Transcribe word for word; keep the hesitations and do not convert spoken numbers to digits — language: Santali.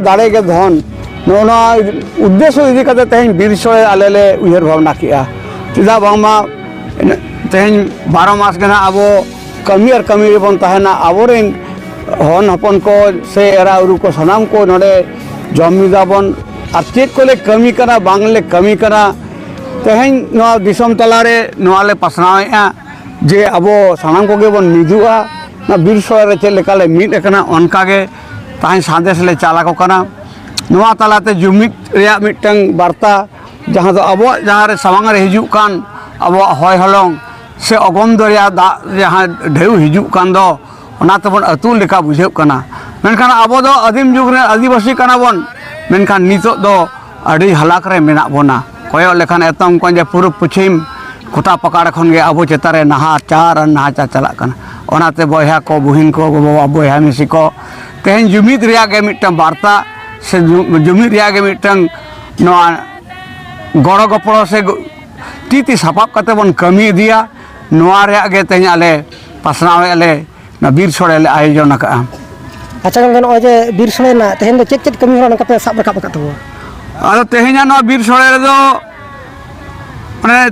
ᱫᱟᱲᱮ ᱜᱮ ᱫᱷᱚᱱ᱾ ᱱᱚᱜᱼᱚ ᱱᱚᱣᱟ ᱩᱫᱽᱫᱮᱥᱥᱚ ᱤᱫᱤ ᱠᱟᱛᱮ ᱛᱮᱦᱮᱧ ᱵᱤᱨ ᱥᱳᱲᱮ ᱟᱞᱮ ᱞᱮ ᱩᱭᱦᱟᱹᱨ ᱵᱷᱟᱵᱽᱱᱟ ᱠᱮᱜᱼᱟ᱾ ᱪᱮᱫᱟᱜ ᱵᱟᱝᱢᱟ ᱛᱮᱦᱮᱧ ᱵᱟᱨᱚ ᱢᱟᱥ ᱜᱮ ᱱᱟᱦᱟᱜ ᱟᱵᱚ ᱠᱟᱹᱢᱤ ᱟᱨ ᱠᱟᱹᱢᱤ ᱨᱮᱵᱚᱱ ᱛᱟᱦᱮᱱᱟ᱾ ᱟᱵᱚᱨᱮᱱ ᱦᱚᱱ ᱦᱚᱯᱚᱱ ᱠᱚ ᱥᱮ ᱮᱨᱟ ᱩᱨᱩ ᱠᱚ ᱥᱟᱱᱟᱢ ᱠᱚ ᱱᱚᱰᱮ ᱡᱚᱢ ᱧᱩ ᱫᱟᱵᱚᱱ᱾ ᱟᱨ ᱪᱮᱫ ᱠᱚᱞᱮ ᱠᱟᱹᱢᱤ ᱠᱟᱱᱟ, ᱵᱟᱝᱞᱮ ᱠᱟᱹᱢᱤ ᱠᱟᱱᱟ, ᱛᱮᱦᱮᱧ ᱱᱚᱣᱟ ᱫᱤᱥᱚᱢ ᱛᱟᱞᱟᱨᱮ ᱱᱚᱣᱟ ᱞᱮ ᱯᱟᱥᱱᱟᱣᱮᱫᱼᱟ ᱡᱮ ᱟᱵᱚ ᱥᱟᱱᱟᱢ ᱠᱚᱜᱮ ᱵᱚᱱ ᱢᱤᱫᱚᱜᱼᱟ᱾ ᱱᱚᱣᱟ ᱵᱤᱨ ᱥᱳᱲᱮ ᱨᱮ ᱪᱮᱫ ᱞᱮᱠᱟ ᱞᱮ ᱢᱤᱫ ᱟᱠᱟᱱᱟ, ᱚᱱᱠᱟ ᱜᱮ ᱛᱟᱦᱮᱸ ᱥᱟᱸᱫᱮᱥ ᱞᱮ ᱪᱟᱞ ᱟᱠᱚ ᱠᱟᱱᱟ᱾ ᱱᱚᱣᱟ ᱛᱟᱞᱟᱛᱮ ᱡᱩᱢᱤᱫ ᱨᱮᱭᱟᱜ ᱢᱤᱫᱴᱟᱝ ᱵᱟᱨᱛᱟ, ᱡᱟᱦᱟᱸ ᱫᱚ ᱟᱵᱚᱣᱟᱜ ᱡᱟᱦᱟᱸ ᱨᱮ ᱥᱟᱢᱟᱝ ᱨᱮ ᱦᱤᱡᱩᱜ ᱠᱟᱱ ᱟᱵᱚᱣᱟᱜ ᱦᱚᱭ ᱦᱚᱞᱚᱝ ᱥᱮ ᱚᱜᱚᱢ ᱫᱚᱨᱭᱟ ᱫᱟᱜ ᱡᱟᱦᱟᱸ ᱰᱷᱮᱣ ᱦᱤᱡᱩᱜ ᱠᱟᱱ ᱫᱚ, ᱚᱱᱟ ᱛᱮᱵᱚᱱ ᱟᱹᱛᱩ ᱞᱮᱠᱟ ᱵᱩᱡᱷᱟᱹᱜ ᱠᱟᱱᱟ᱾ ᱢᱮᱱᱠᱷᱟᱱ ᱟᱵᱚ ᱫᱚ ᱟᱹᱫᱤᱢ ᱡᱩᱜᱽ ᱨᱮᱱ ᱟᱹᱫᱤᱵᱟᱹᱥᱤ ᱠᱟᱱᱟ ᱵᱚᱱ, ᱢᱮᱱᱠᱷᱟᱱ ᱱᱤᱛᱚᱜ ᱫᱚ ᱟᱹᱰᱤ ᱦᱟᱞᱟᱠ ᱨᱮ ᱢᱮᱱᱟᱜ ᱵᱚᱱᱟ᱾ ᱠᱚᱭᱚᱜ ᱞᱮᱠᱷᱟᱱ ᱮᱛᱚᱢ ᱠᱚᱧᱡᱮ ᱯᱩᱨᱩᱵ ᱯᱚᱪᱷᱤᱢ ᱜᱚᱴᱟ ᱯᱟᱠᱟᱲ ᱠᱷᱚᱱ ᱜᱮ ᱟᱵᱚ ᱪᱮᱛᱟᱱ ᱨᱮ ᱱᱟᱦᱟᱪᱟᱨ ᱟᱨ ᱱᱟᱦᱟᱪᱟᱨ ᱪᱟᱞᱟᱜ ᱠᱟᱱᱟ᱾ ᱚᱱᱟᱛᱮ ᱵᱚᱭᱦᱟ ᱠᱚ, ᱵᱩᱦᱤᱱ ᱠᱚ, ᱜᱚ ᱵᱟᱵᱟ, ᱵᱚᱭᱦᱟ ᱢᱤᱥᱤ ᱠᱚ, ᱛᱮᱦᱮᱧ ᱡᱩᱢᱤᱫ ᱨᱮᱭᱟᱜ ᱜᱮ ᱢᱤᱫᱴᱟᱝ ᱵᱟᱨᱛᱟ ᱥᱮ ᱡᱩ-, ᱡᱩᱢᱤᱫ ᱨᱮᱭᱟᱜ ᱜᱮ ᱢᱤᱫᱴᱟᱝ ᱱᱚᱣᱟ ᱜᱚᱲᱚ ᱜᱚᱯᱚᱲᱚ ᱥᱮ ᱜᱚ-, ᱛᱤ ᱛᱤ ᱥᱟᱯᱟᱵ ᱠᱟᱛᱮ ᱵᱚᱱ ᱠᱟᱹᱢᱤ ᱤᱫᱤᱭᱟ᱾ ᱱᱚᱣᱟ ᱨᱮᱭᱟᱜ ᱜᱮ ᱛᱮᱦᱮᱧ ᱟᱞᱮ ᱯᱟᱥᱱᱟᱣᱮᱫ ᱞᱮ ᱱᱚᱣᱟ ᱵᱤᱨ ᱥᱳᱲᱮ ᱞᱮ ᱟᱭᱳᱡᱚᱱ ᱟᱠᱟᱫᱼᱟ᱾ ᱟᱪᱪᱷᱟ ᱜᱚᱢᱠᱮ, ᱱᱚᱜᱼᱚᱭ ᱡᱮ ᱵᱤᱨ ᱥᱳᱲᱮ ᱨᱮᱱᱟᱜ ᱛᱮᱦᱮᱧ ᱫᱚ ᱪᱮᱫ ᱪᱮᱫ ᱠᱟᱹᱢᱤ ᱦᱚᱨᱟ ᱱᱚᱝᱠᱟ ᱯᱮ ᱥᱟᱵ ᱨᱟᱠᱟᱵ ᱟᱠᱟᱫ ᱛᱟᱵᱚᱱᱟ? ᱟᱫᱚ ᱛᱮᱦᱮᱧᱟᱜ ᱱᱚᱣᱟ ᱵᱤᱨ ᱥᱳᱲᱮ ᱨᱮᱫᱚ ᱢᱟᱱᱮ